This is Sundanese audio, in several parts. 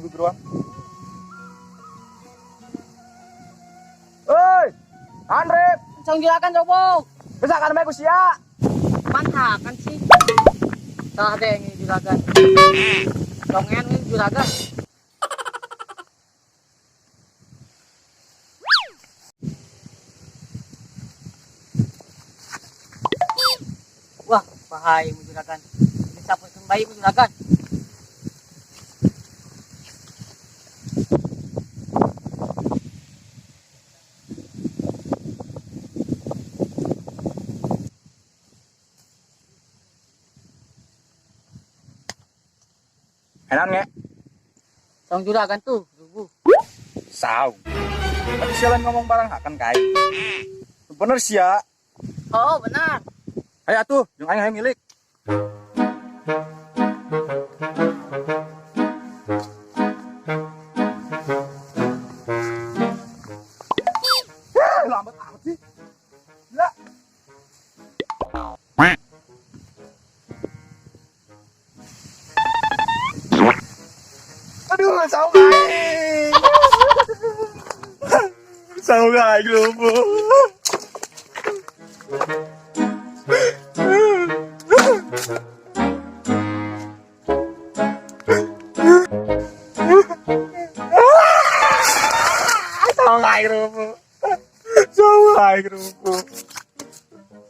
Geruang. Oi, Andre, Saung juragan coba. Bisa kan ku sia. Mantap kan sih. Salah deh ini juragan. Dongen ini juragan. Wah, bahaya mu juragan. Bisa pun bayi mu juragan. Enak nge? Saung juragan tuh, rubuh. Saung. Tapi sialan ngomong barang akan kai. Bener sia. Oh, benar. Ayo atuh, jeung aing hayang ngilik. Lambat amat sih. Gila. Aduh, saung aing. Saung aing rubuh. Saung aing rubuh. Saung aing rubuh.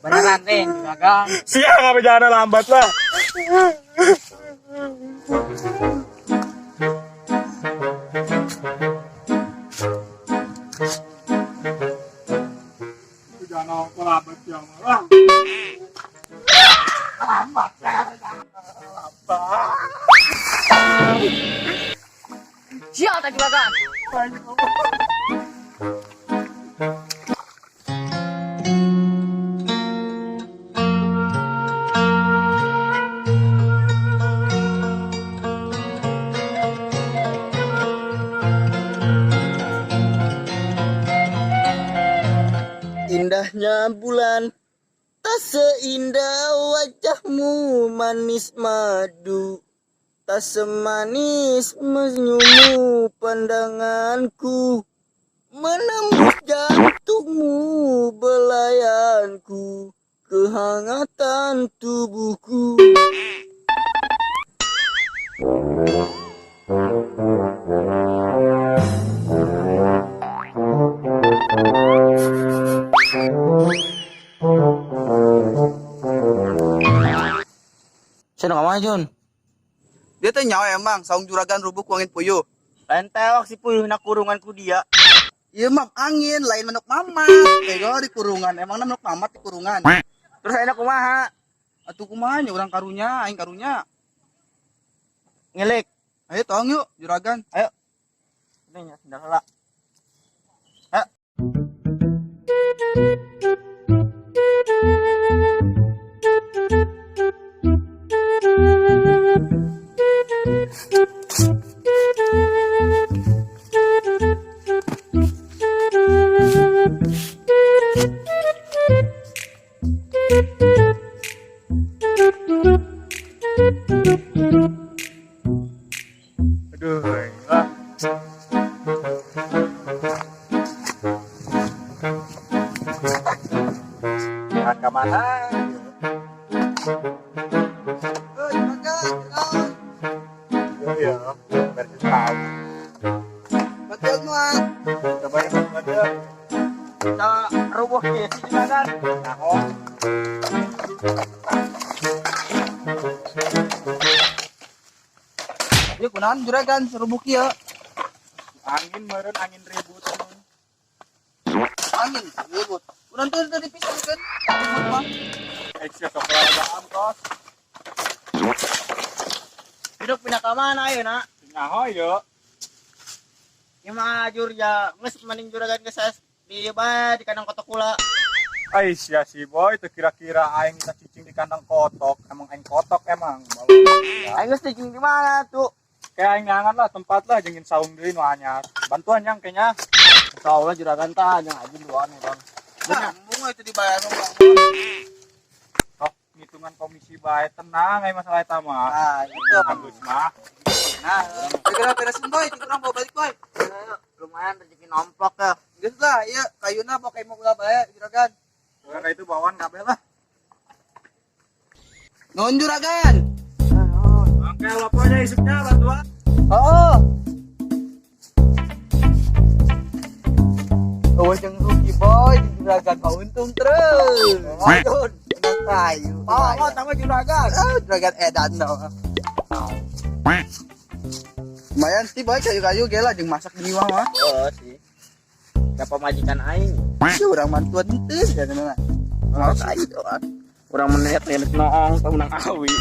Beneran deh, juragan. Siang apa jalan lambat lah. Jangan aku lambat ya malah. Lambat lambat. Sial tak juragan. Indahnya bulan tak seindah wajahmu manis madu, tak semanis senyummu pandanganku, menembus jantungmu belayanku, kehangatan tubuhku. Saya nggak Jun. Dia teh nyawa emang saung juragan rubuh ku angin puyuh. Lain tewak si puyuh nak kurungan ku dia. Iya mam angin lain manuk mamat. Bego di kurungan emang manuk mamat di kurungan. Terus enak kumaha? Atuh kumaha nya urang karunya aing karunya. Ngelik. Ayo tong yuk juragan. Ayo. Ini nya sendal heula. Ayo. Aduh, lah. Jangan ke mana? Eh juragan, juragan. Iya, biar tahu. Betul mah. Coba ya, coba. Kita rubuh ke si juragan. Nah, oh. Ieu kunaon juragan serubuk ieu? Angin meureun angin ribut. Angin ribut. Urang teh teu dipisahkeun. Ribut mah. Eh, sia sok olahragaan kos. Hidup pindah ke mana ayo nak? Nyaho yo. Ieu mah jur ya, geus mending juragan geus di ieu bae di kandang kotok kula. Ai sia si boy teu kira-kira aing kita cicing di kandang kotok, emang aing kotok emang. Aing geus cicing di mana tuh? Kayak aing ngangan lah tempat lah jengin saung deui nu anyar. Bantuan yang kayaknya. Insyaallah juragan tah yang aja duaan urang. Nah, bunga itu dibayar bang. Oh, ngitungan komisi bae tenang ai masalah eta mah. Nah, itu Bagus mah. Nah, segera beresin boy, ti urang bawa balik boy. Ayo, lumayan rezeki nomplok ya. Geus lah, iya kayuna bawa kayak mau bae juragan. Karena itu bawaan kabeh lah. Nuhun juragan. Oke, loponya isuknya bantuan. Oh. Oh, jeung rugi boy, di juragan mah untung terus. Aduh, menang kayu. Oh, oh, sama juragan. Ah, juragan edan dong. Lumayan sih boy, kayu-kayu gela jeung masak di imah mah. Oh sih. Siapa majikan aing? Si urang mantuan teu ya mah. Oh, Kayu doang. Urang meniat lihat noong tah unang awi.